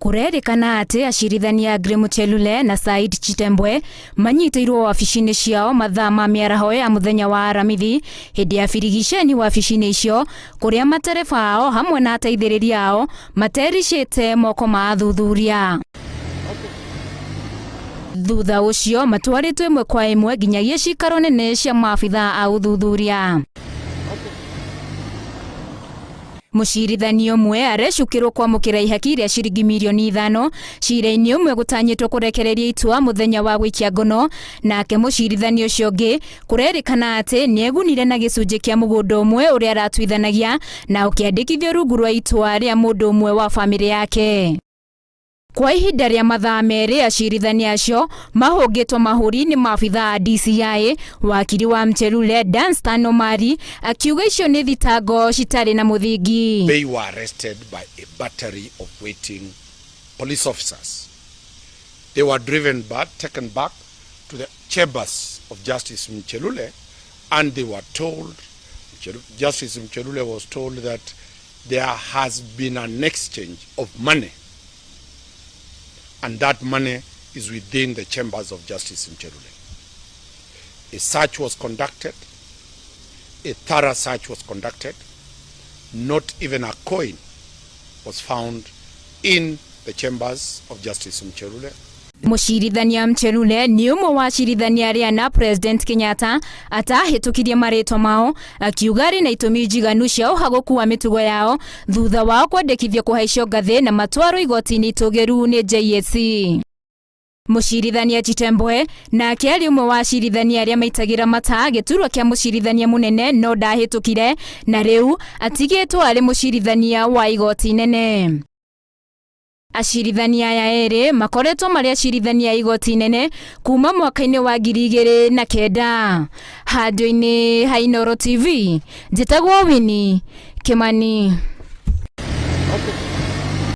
Kũrerĩkana atĩ acirithania Aggrey Muchelule na Said Chitembwe manyitĩirwo wabici-inĩ ciao mathaa ma mĩaraho ya mũthenya wa Aramithi hĩndĩ ya birigiceni wabici-inĩ icio kũrĩa matereba ao hamwe na ateithĩrĩria ao matericĩte moko ma athuthuria. Thutha ũcio matwarĩtwo ĩmwe kwa ĩmwe nginyagia cikaro nene cia maabithaa a ũthuthuria. Mũcirithania ũmwe arecukĩrwo kwamũkĩra ihaki rĩa ciringi mirioni ithano cira-inĩ ũmwe gũtanyĩtwo kũrekereria itua mũthenya wa gũikia ngono. Nake mũcirithania ũcio ũngĩ kũrerĩkana atĩ nĩegunire na gĩcunjĩ kĩa mũgũnda ũmwe ũrĩa aratuithanagia na ũkĩandĩkithio rungu rwa itua rĩa mũndũ ũmwe wa famĩlĩ yake. Kwa ihinda rĩa mathaa merĩ acirithania acio mahũngĩtwo mahũri nĩ maabithaa a DCI. Wakiri wa Mchelule Danstan Omari akiuga icio nĩ thitango citarĩ na mũthingi. They were arrested by a battery of waiting police officers. They were driven back, taken back to the chambers of Justice Muchelule, and they were told, Justice Muchelule was told that there has been an exchange of money, and that money is within the chambers of Justice Muchelule. A search was conducted, a thorough search was conducted. Not even a coin was found in the chambers of Justice Muchelule. Mũcirithania Mchelule nĩ ũmwe wa acirithania arĩa na President Kenyatta atahĩtũkirie marĩtwa mao, akiuga arĩ na itũmi njiganu cia ũhagũku wa mĩtugo yao thutha wao kwandĩkithio kũhaicio ngathĩ na matwarwo igoti-inĩ itũgĩru nĩ JSC. Mũcirithania Chitembwe nake arĩ ũmwe wa acirithania arĩa maitagĩra mata gĩturwa kĩa mũcirithania mũnene no ndahĩtũkire na rĩu atigĩtwo arĩ mũcirithania wa igoti inene. Acirithania aya erĩ makoretwo marĩ acirithania a igoti inene kuma mwaka-inĩ wa 2009. Handũ-inĩ ha Inooro TV, njĩtagwo Winnie Kimani.